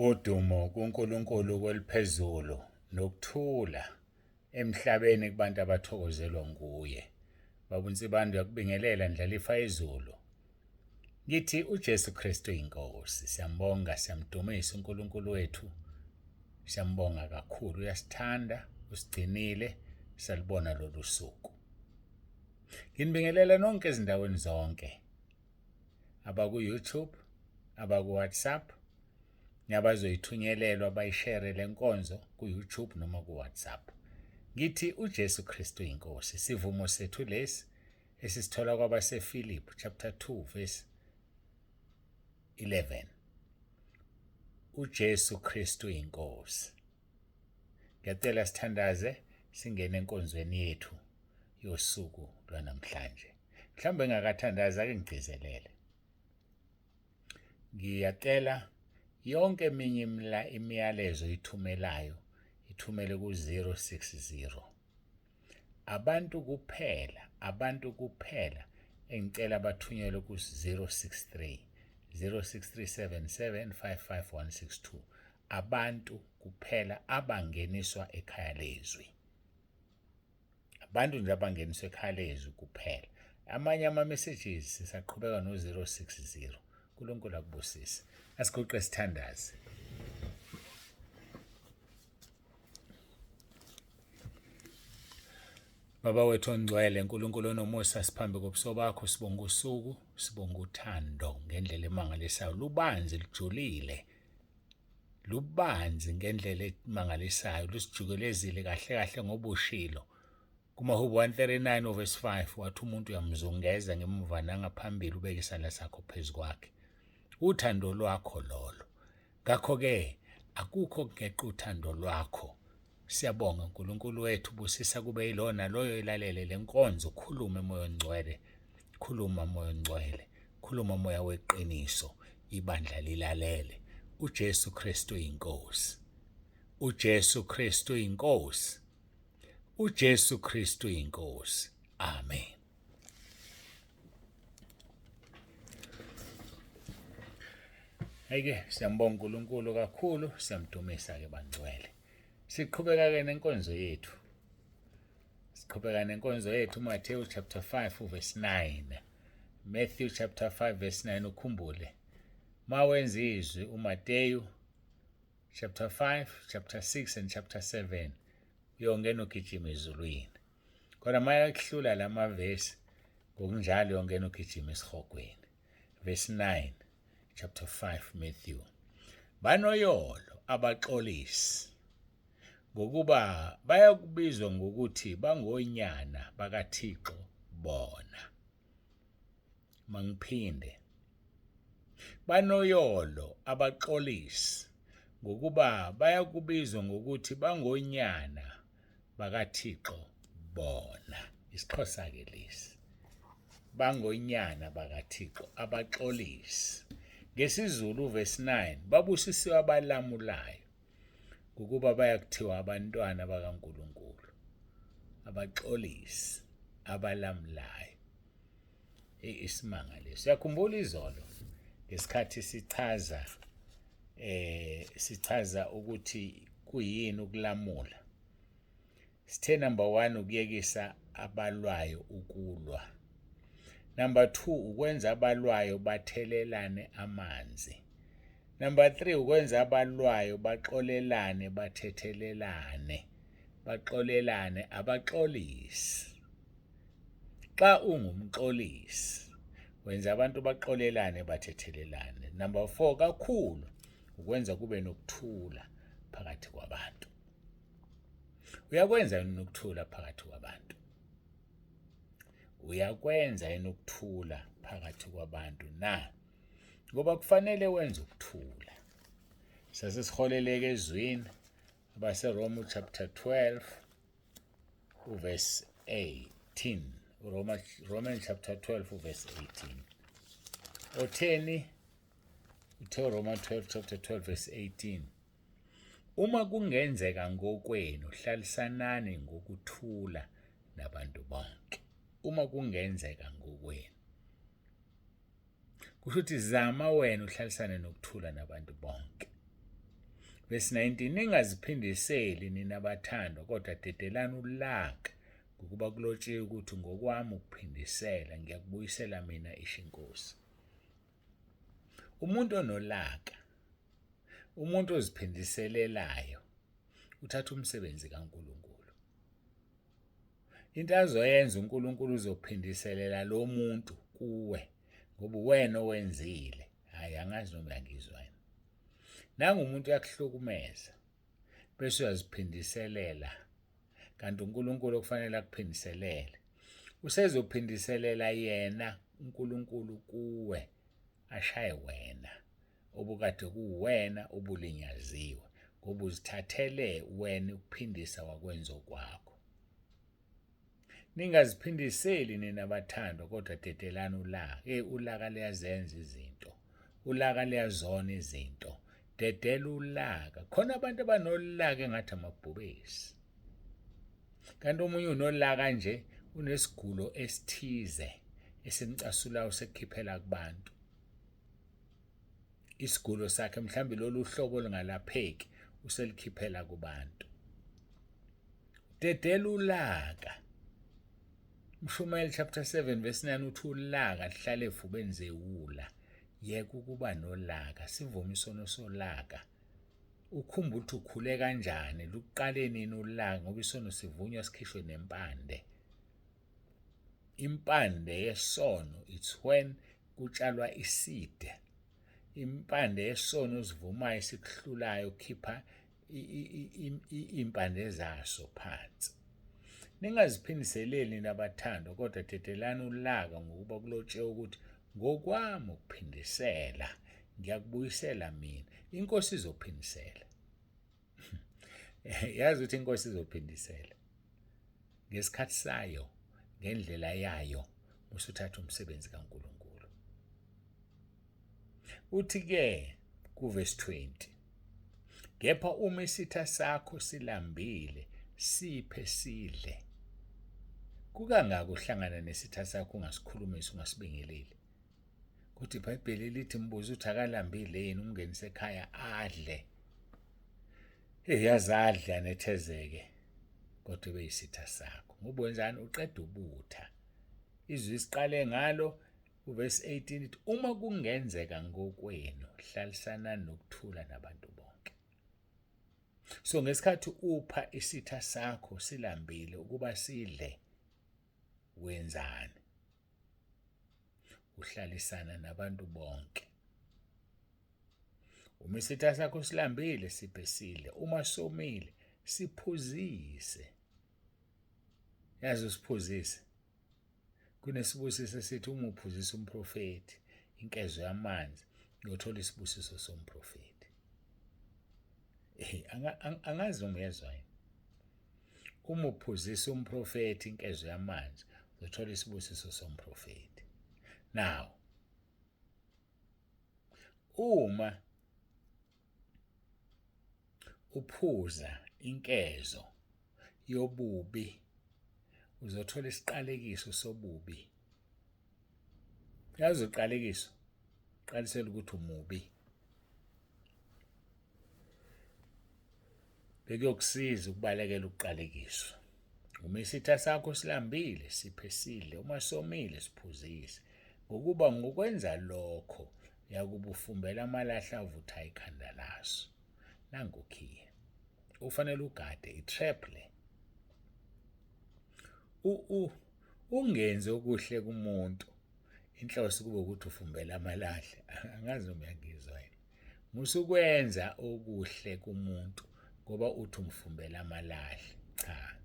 Udumo kuNkulunkulu kweliphezulu nokuthula emhlabeni kubantu abathokozelwa nguye. Baba uNsibande uyakubingelela ndlalifa yezulu. Ngithi uJesu Kristu inkosi. Siyambonga, siyamdumisa uNkulunkulu wethu. Siyambonga kakhulu, uyasithanda, usigcinile, salibona lolu suku. Nginibingelela nonke ezindaweni zonke. Abaku-YouTube, abaku-WhatsApp, nabazoyithunyelelwa bayishere le nkonzo ku-YouTube noma ku-WhatsApp. Ngithi uJesu Kristu inkosi. Sivumo sethu lesi esisithola kwabaseFilipi chapter 2 verse 11. UJesu Kristu inkosi. Ngiyacela sithandaze singene enkonzweni yethu yosuku lwanamhlanje. Mhlawumbe ngakathandaza ake ngigcizelele. Ngiyacela yonke eminye imiyalezo ithumelayo ithumele ku-060. Abantu kuphela, abantu kuphela engicela bathunyelwe ku-063 0637755162. Abantu kuphela abangeniswa ekhaya lezwi. Abantu nje abangeniswa ekhaya lezwi kuphela. Amanye ama-messages sisaqhubeka no-060. uNkulunkulu akubusise. Asiguqe sithandaze. Baba wethu ongcwele, uNkulunkulu onomusa, siphambi kobuso bakho, sibonga usuku, sibonga uthando ngendlela emangalisayo, lubanzi lujulile, lubanzi ngendlela emangalisayo, lusijukelezile kahle kahle ngobushilo. KumaHubo 139 uverse 5 wathi umuntu uyamzungeza ngemuva nangaphambili ubeke isandla sakho phezu kwakhe. Uthando lwakho lolo. Ngakho-ke akukho okungeqa uthando lwakho. Siyabonga uNkulunkulu wethu, busisa kube yilona loyo ilalele le nkonzo, khulume Moya oNgcwele, khuluma Moya oNgcwele, khuluma Moya weqiniso, ibandla lilalele. UJesu Kristu inkosi. UJesu Kristu inkosi. UJesu Kristu inkosi. Amen. Ayike siyambonga uNkulunkulu kakhulu, siyamdumisa ke bangcwele. Siqhubeka ke nenkonzo yethu. Siqhubeka nenkonzo yethu Matthew chapter 5 verse 9. Matthew chapter 5 verse 9 ukhumbule. Mawenza izwi uMateyu chapter 5, chapter 6 and chapter 7 uyongena ugijima ezulwini. Kodwa mayakuhlula lamavesi ngokunjalo uyongena ugijima esihogweni. Verse 9 chapter 5 Matthew. Banoyolo abaxolisi ngokuba bayakubizwa ngokuthi bangonyana bakaThixo bona. Mangiphinde. Banoyolo abaxolisi ngokuba bayakubizwa ngokuthi bangonyana bakaThixo bona. IsiXhosa ke lesi. Bangonyana bakaThixo abaxolisi. NgesiZulu verse 9 babusisiwe abalamulayo ngokuba bayakuthiwa abantwana bakaNkulunkulu. Abaxolisi abalamulayo. Isimanga leso. Uyakhumbula izolo ngesikhathi sichaza sichaza ukuthi kuyini ukulamula. Sithe number 1 ukuyekisa abalwayo ukulwa. Number 2 ukwenza abalwayo bathelelane amanzi. Number 3 ukwenza abalwayo baxolelane bathethelelane. Baxolelane abaxolisi. Xa ungumxolisi wenza abantu baxolelane bathethelelane. Number 4 kakhulu ukwenza kube nokuthula phakathi kwabantu. Uyakwenza yini ukuthula phakathi kwabantu? Uyakwenza yini ukuthula phakathi kwabantu na? Ngoba kufanele wenze ukuthula. Sase siholeleke ezwini abaseRoma chapter 12 uverse 18. Roma Roman chapter 12 uverse 18. Otheni uthe Roma 12 chapter 12 verse 18. Uma kungenzeka ngokwenu hlalisanani ngokuthula nabantu bonke. Uma kungenzeka ngokwenu. Kusho ukuthi zama wena uhlalisane nokuthula nabantu bonke. Verse 19, Ningaziphindiseli nina bathandwa, kodwa dedelani ulaka, ngokuba kulotshiwe ukuthi ngokwami ukuphindisela, ngiyakubuyisela mina, isho iNkosi. Umuntu onolaka, umuntu oziphindiselelayo, uthatha umsebenzi kaNkulunkulu. Into azoyenza uNkulunkulu uzophindiselela lo muntu kuwe ngoba uwena owenzile. Hhayi, angazi noma uyangizwa yini. Nangu umuntu uyakuhlukumeza bese uyaziphindiselela, kanti uNkulunkulu okufanele akuphindiselele. Usezophindiselela yena uNkulunkulu kuwe, ashaye wena obukade kuwena obulinyaziwe, ngoba uzithathele wena ukuphindisa wakwenza okwakho. Ningaziphindiseli nina bathandwa, kodwa dedelani ulaka. Hey, ulaka liyazenza izinto, ulaka liyazona izinto. Dedela ulaka. Khona abantu abanolaka engathi amabhubesi, kanti omunye unolaka nje, unesigulo esithize esimcasulayo, sekukhiphela kubantu isigulo sakhe, mhlawumbe lolu hlobo olungalapheki uselikhiphela kubantu. Dedela ulaka. Mshumayeli chapter 7 verse 9 uthi ulaka lihlale efubeni zewula. Yeka ukuba nolaka, sivume isono solaka. Ukhumbule ukuthi ukhule kanjani, luqale nini ulaka, ngoba isono sivunywa sikhishwe nempande. Impande yesono, it's when kutshalwa iside. Impande yesono osivumayo sikuhlulayo, khipha iy'mpande zaso phansi. Ningaziphindiseleli nabathandwa, kodwa dedelani ulaka, ngokuba kulotshiwe ukuthi ngokwami ukuphindisela, ngiyakubuyisela mina. Inkosi izophindisela. Yazi ukuthi inkosi izophindisela ngesikhathi sayo, ngendlela yayo, usuthatha umsebenzi kaNkulunkulu. Uthi-ke kuvesi 20, kepha uma isitha sakho silambile, siphe sidle. Kukangaka uhlangana nesitha sakho ungasikhulumisi, ungasibingeleli? Kodwa iBhayibheli lithi mbuze ukuthi akalambile yini, umngenise ekhaya adle. Hey, yazi adle anethezeke, kodwa ube yisitha sakho. Ngoba wenzani? Uqeda ubutha. Izwi siqale ngalo uvesi 18 ithi uma kungenzeka ngokwenu hlalisanani nokuthula nabantu bonke. So ngesikhathi upha isitha sakho silambile ukuba sidle, wenzani? Uhlalisana nabantu bonke. Uma isitha sakho silambile, siphe sidle. Uma somile, siphuzise. Yazi usiphuzise. Kunesibusiso esithi uma uphuzisa umprofethi inkezo yamanzi, uyothola isibusiso somprofethi. Angazi noma uyezwa yini. Uma uphuzisa umprofethi inkezo yamanzi, uzothola isibusiso somprofethi. Now, uma uphuza inkezo yobubi, uzothola isiqalekiso sobubi. Yazi uqalekiso, qalisela ukuthi umubi. Bekuyokusiza ukubalekela ukuqalekiswa. Uma isitha sakho silambile, siphe sidle. Uma somile, siphuzise. Ngokuba ngokwenza lokho uyakuba ufumbela amalahle avutha ikhanda laso. Nangu ukhiye. Ufanele ugade i-trap le. Ungenzi okuhle kumuntu, inhloso kube ukuthi ufumbela amalahle. Angazi noma uyangizwa yini. Musukwenza okuhle kumuntu ngoba uthi umfumbela amalahle. Cha.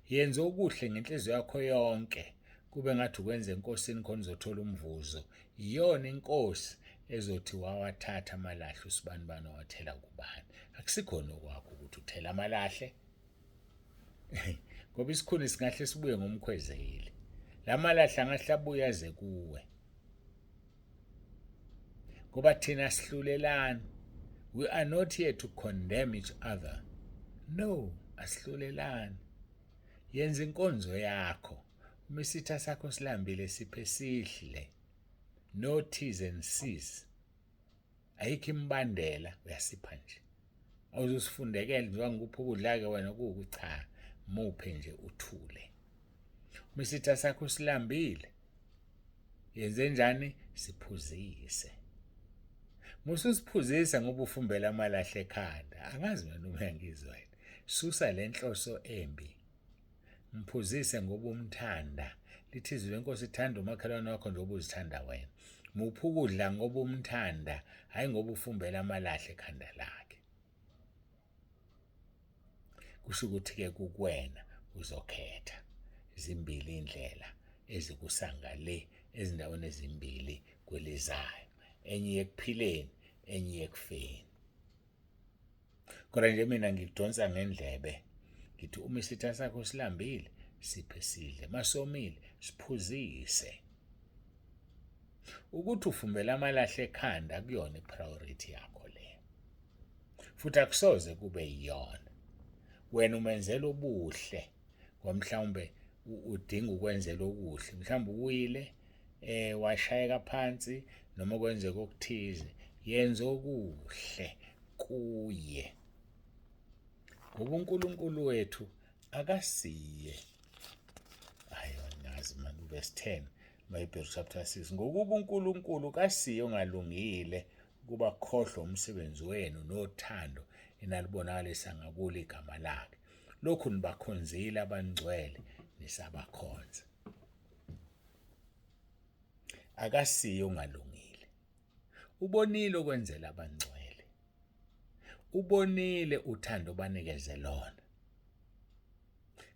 Yenza okuhle ngenhliziyo yakho yonke, kube ngathi ukwenza enkosini khona uzothola umvuzo. Iyona inkosi ezothi wawathatha amalahle usibanibani wathela kubani. Akusikhona okwakho ukuthi uthela amalahle, ngoba isikhuni singahle sibuye ngomkhwezeli. La malahle angahle abuye aze kuwe, ngoba thina sihlulelani. We are not here to condemn each other. No, asihlulelani. Yenza inkonzo yakho. Uma isitha sakho silambile, siphe sidle. No T's and C's, ayikho imbandela, uyasipha nje. Awuzusifundekela njengoba ngikupha ukudla-ke wena kuwukuthi cha, muphe nje uthule. Uma isitha sakho silambile, yenze njani? Siphuzise. Mususiphuzisa ngoba ufumbela amalahle ekhanda. Angazi mina noma uyangizwa yini. Susa le nhloso embi. Mphuzise ngoba umthanda. Lithi izwi lenkosi thanda umakhelwane wakho njengoba uzithanda wena. Muphe ukudla ngoba umthanda, hhayi ngoba ufumbela amalahle ekhanda lakhe. Kusho ukuthi-ke kukwena uzokhetha. Zimbili iy'ndlela ezikusa ngale ezindaweni ezimbili kwelizayo. Enye iyekuphileni, enye iyekufeni. Kodwa nje mina ngikudonsa ngendlebe ngithi uma isitha sakho silambile siphe sidle, masomile siphuzise. Ukuthi ufumbela amalahle ekhanda akuyona i-priority yakho leyo, futhi akusoze kube yiyona. Wena umenzela ubuhle ngoba mhlawumbe udinga ukwenzela okuhle, mhlawumbe uwile washayeka phansi noma kwenzeka okuthize, yenza okuhle kuye ngoba uNkulunkulu wethu akasiye. Hayi angazi mani, verse 10 Mayibheri chapter 6, ngokuba uNkulunkulu kasiye ongalungile ukuba khohlwe umsebenzi wenu nothando enalibonakalisa ngakulo igama lakhe, lokhu nibakhonzile abangcwele nisabakhonza. Akasiye ongalungile, ubonile okwenzela abangcwele, ubonile uthando obanikeze lona.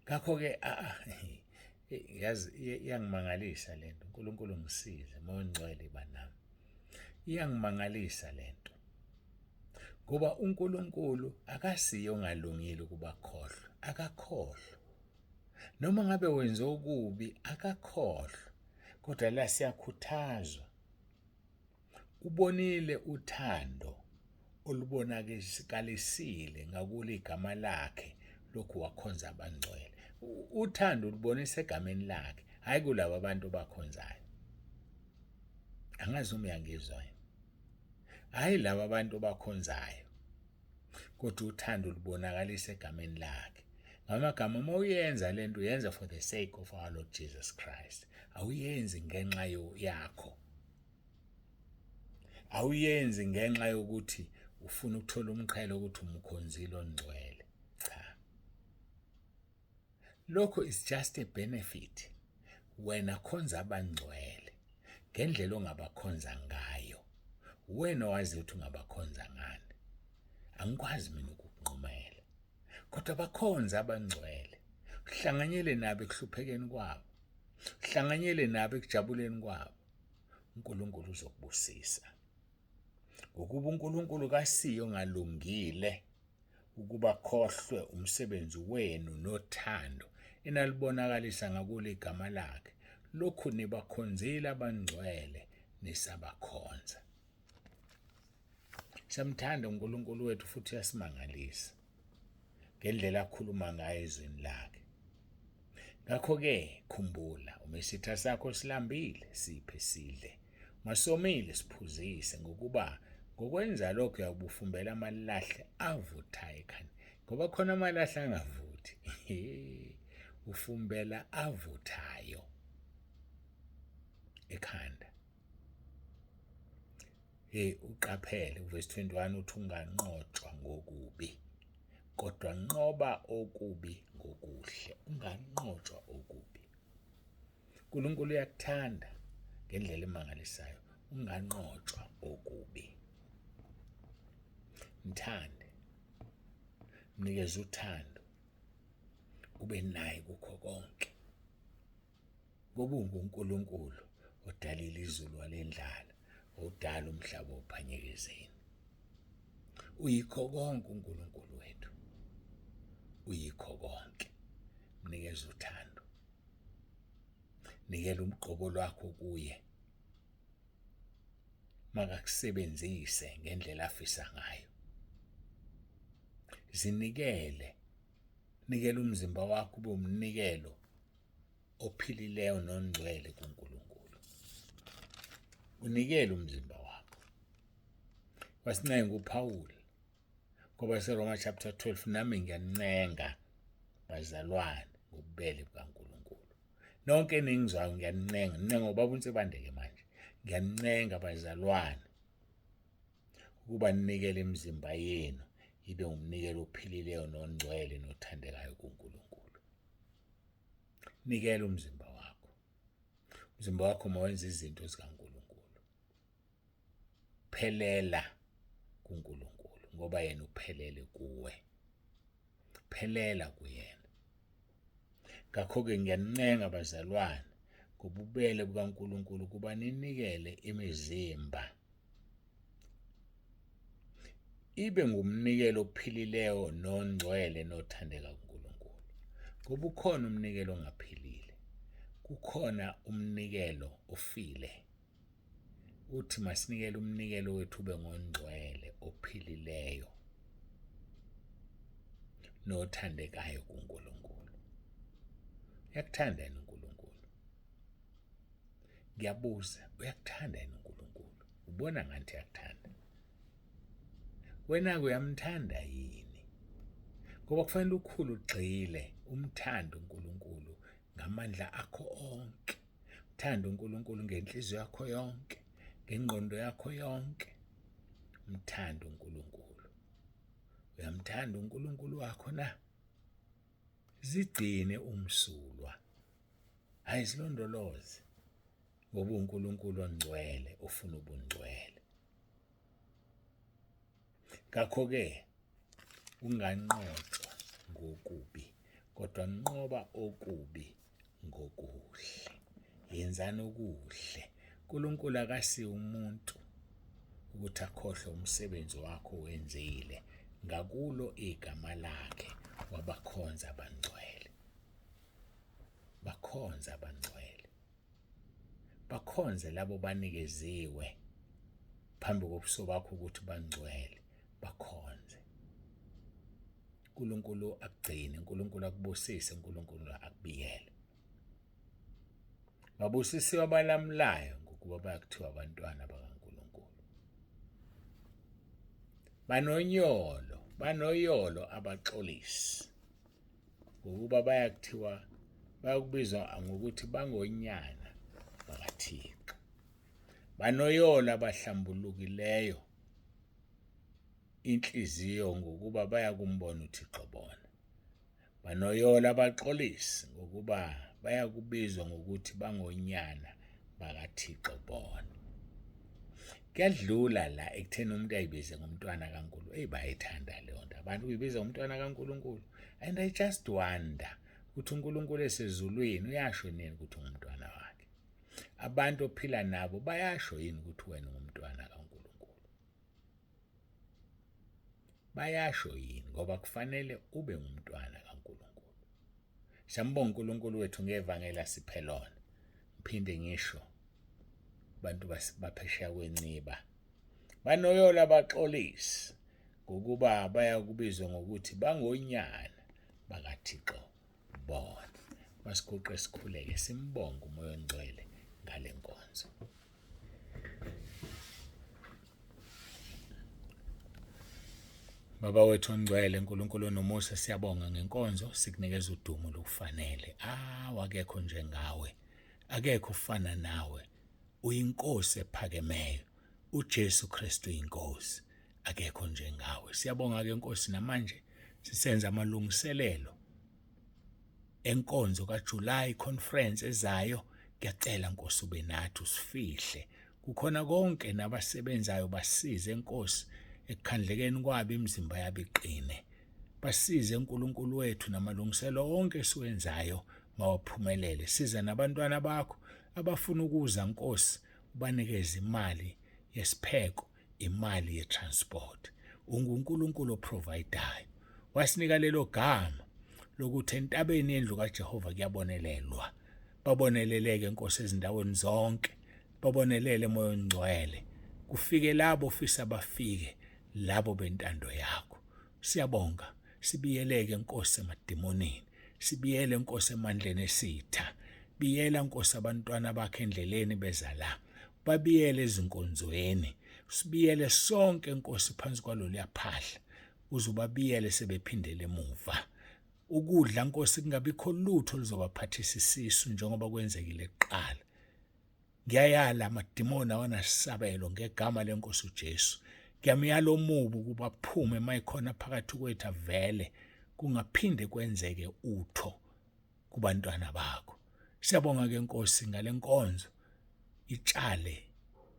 Ngakho-ke yazi iyangimangalisa lento. uNkulunkulu ngisize, Moya oNgcwele iba nami. Iyangimangalisa lento ngoba uNkulunkulu akasiye ongalungile ukuba akhohlwe, akakhohlwa. Noma ngabe wenze okubi akakhohlwa, kodwa la siyakhuthazwa. Ubonile uthando olubonakalisile ngakulo igama lakhe lokhu wakhonza abangcwele. Uthando ulubonisa egameni lakhe, hhayi kulabo abantu obakhonzayo. Angazi uma uyangizwa yini. Hhayi laba abantu obakhonzayo, kodwa uthando lubonakalisa egameni lakhe. Ngamagama, uma uyenza le nto uyenza for the sake of our Lord Jesus Christ. Awuyenzi ngenxa yakho. Awuyenzi ngenxa yokuthi ufuna ukuthola umqhele ukuthi umkhonzile ongcwele. Cha. Lokho is just a benefit. Wena khonza abangcwele ngendlela ongabakhonza ngayo. Wena owazi ukuthi ungabakhonza ngani. Angikwazi mina ukukunqumela. Kodwa bakhonza abangcwele. Uhlanganyele nabo ekuhluphekeni kwabo. Uhlanganyele nabo ekujabuleni kwabo. uNkulunkulu uzokubusisa. Ngokuba uNkulunkulu kasiyo ongalungile ukuba khohlwe umsebenzi wenu nothando enalibonakalisa ngakulo igama lakhe, lokhu nibakhonzile abangcwele nisabakhonza. Siyamthanda uNkulunkulu wethu futhi uyasimangalisa ngendlela akhuluma ngayo ezwini lakhe. Ngakho-ke khumbula, uma isitha sakho silambile, siphe sidle. Masomile siphuzise, ngokuba ngokwenza lokho uyakubufumbela amalahle avuthayo ekhanda. Ngoba khona amalahle angavuthi, ufumbela avuthayo ekhanda. Hey, uqaphele uvesi 21 uthi unganqotshwa ngokubi, kodwa nqoba okubi ngokuhle. Unganqotshwa okubi. uNkulunkulu uyakuthanda ngendlela emangalisayo. Unganqotshwa okubi. Mthande, mnikeze uthando, ube naye kukho konke. Ngoba unguNkulunkulu odalile izulu walendlala, odala umhlaba ophanyekezeni. Uyikho konke uNkulunkulu wethu. Uyikho konke. Mnikeze uthando. Nikela umgqobo lwakho kuye. Makakusebenzise ngendlela afisa ngayo. Zinikele. Nikela umzimba wakho ube umnikelo ophilileyo nongcwele kuNkulunkulu. Unikele umzimba wakho. Wasincenga uPawulu. KwabaseRoma chapter 12, nami ngiyancenga bazalwane ngobubele bukaNkulunkulu. Nonke eningizwayo ngiyancenga, ngincenga ubaba uNsibandeke manje. Ngiyancenga bazalwane ukuba ninikele imizimba yenu ibe umnikelo ophilileyo nongcwele nothandekayo kuNkulunkulu. Nikela umzimba wakho. Umzimba wakho mawenze izinto zikaNkulunkulu. Phelela kuNkulunkulu ngoba yena uphelele kuwe. Phelela kuyena. Ngakho-ke ngiyanincenga bazalwane ngobubele bukaNkulunkulu ukuba ninikele imizimba ibe ngumnikelo ophilileyo nongcwele nothandeka kuNkulunkulu. Ngoba ukhona umnikelo ongaphilile, kukhona umnikelo ofile. Uthi masinikele umnikelo wethu ube ngongcwele ophilileyo nothandekayo kuNkulunkulu. Uyakuthanda yini uNkulunkulu? Ngiyabuza, uyakuthanda yini uNkulunkulu? Ubona ngathi uyakuthanda. Wena-ke uyamthanda yini? Ngoba kufanele ukhulu ugxile umthande uNkulunkulu ngamandla akho onke. Uthande uNkulunkulu ngenhliziyo yakho yonke, ngengqondo yakho yonke. Umthande uNkulunkulu. Uyamthanda uNkulunkulu wakho na? Zigcine umsulwa. Hayi silondoloze ngoba uNkulunkulu ongcwele ufuna ubungcwele. Ngakho-ke unganqotshwa ngokubi, kodwa nqoba okubi ngokuhle. Yenzani okuhle. uNkulunkulu akasiye umuntu ukuthi akhohlwe umsebenzi wakho wenzile ngakulo igama lakhe wabakhonza abangcwele. Bakhonza abangcwele. Bakhonze labo banikeziwe phambi kobuso bakho ukuthi bangcwele, bakhonze. uNkulunkulu akugcine, uNkulunkulu akubusise, uNkulunkulu akubiyele. Babusisiwe abalamulayo ngokuba bayakuthiwa abantwana bakaNkulunkulu. Banonyolo, banoyolo abaxolisi ngokuba bayakuthiwa bayakubizwa ngokuthi bangonyana bakaThixo. Banoyolo abahlambulukileyo inhliziyo ngokuba bayakumbona uThixo bona. Banoyolo abaxolisi ngokuba bayakubizwa ngokuthi bangonyana bakaThixo bona. Kuyadlula la ekutheni umuntu ayibize ngomntwana kaNkulunkulu. Eyi bayayithanda leyo nto. Abantu uyibiza ngomntwana kaNkulunkulu. And I just wonder ukuthi uNkulunkulu esezulwini uyasho nini ukuthi ungumntwana wakhe. Abantu ophila nabo bayasho yini ukuthi wena ungumntwana kaNkulunkulu. Bayasho yini ngoba kufanele ube ngumntwana kaNkulunkulu. Siyambonga uNkulunkulu wethu ngevangeli asiphe lona. Ngiphinde ngisho abantu baphesheya kwenciba banoyola abaxolisi ngokuba bayakubizwa ngokuthi bangonyana bakaThixo bona. Masiguqe sikhuleke simbonge uMoya oNgcwele ngale nkonzo. Baba wethu ongcwele uNkulunkulu onomusa siyabonga ngenkonzo sikunikeza udumo lokufanele. Ah akekho njengawe. Akekho ufana nawe. Uyinkosi ephakemeyo. uJesu Kristu inkosi. Akekho njengawe. Siyabonga ke Nkosi namanje sisenza amalungiselelo enkonzo kaJuly conference ezayo. Ngiyacela Nkosi ube nathi usifihle kukhona konke nabasebenzayo basize Nkosi ekukhandlekeni kwabo imizimba yabo iqine. Basize uNkulunkulu wethu namalungiselo onke esiwenzayo mawaphumelele. Siza nabantwana bakho abafuna ukuza Nkosi, ubanikeze imali yesipheko, imali yetransport. UnguNkulunkulu oprovidayo. Wasinika lelo gama lokuthi entabeni yendlu kaJehova kuyabonelelwa. Baboneleleke Nkosi ezindaweni zonke, babonelele moya ongcwele, kufike labo ofisa bafike, labo bentando yakho. Siyabonga, sibiyeleke Nkosi emadimonini, sibiyele Nkosi emandleni esitha. Biyela Nkosi abantwana bakhe endleleni beza la, babiyele ezinkonzweni, sibiyele sonke Nkosi phansi kwalolu yaphahla. Uzubabiyele sebephindele emuva. Ukudla Nkosi kungabikho lutho oluzobaphathisa isisu njengoba kwenzekile kuqala. Ngiyayala amadimoni awanasabelo ngegama lenkosi uJesu. Ngiyamyala omubi ukuba aphume mayikhona phakathi kwethu avele kungaphinde kwenzeke utho kubantwana bakho. Siyabonga ke Nkosi ngalenkonzo itshale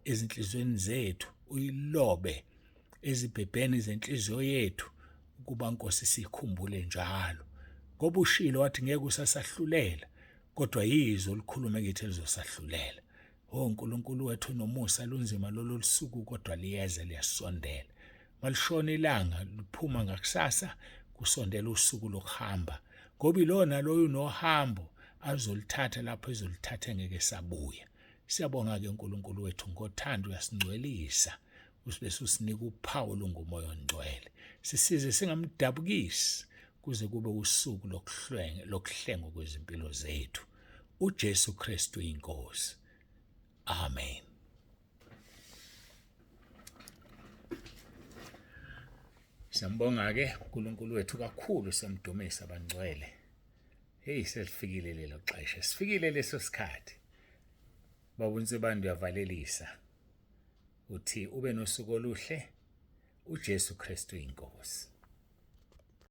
ezinhlizweni zethu uyilobe ezibhebheni zenhliziyo yethu ukuba Nkosi sikhumbule njalo ngoba ushilo wathi ngeke usasahlulela kodwa yizwi olukhulume kithi elizosahlulela. O Nkulunkulu wethu nomusa lunzima lolu lusuku kodwa liyeza liyasondela. Malishona ilanga liphuma ngakusasa kusondela usuku lokuhamba ngoba ilona loyo unohambo azolithatha lapho ezolithatha ngeke sabuya. Siyabonga ke uNkulunkulu wethu ngothando uyasingcwelisa usibese usinika uphawu olungumoya ongcwele. Sisize singamdabukisi kuze kube usuku lokuhlwenga lokuhlengwa kwezimpilo zethu. uJesu Kristu inkosi. Amen. Siyambonga ke uNkulunkulu wethu kakhulu siyamdumisa abangcwele. Hey selifikile lelo xesha. Sifikile leso sikhathi. Baba uNsibande uyavalelisa. Uthi ube nosuku oluhle uJesu Kristu inkosi.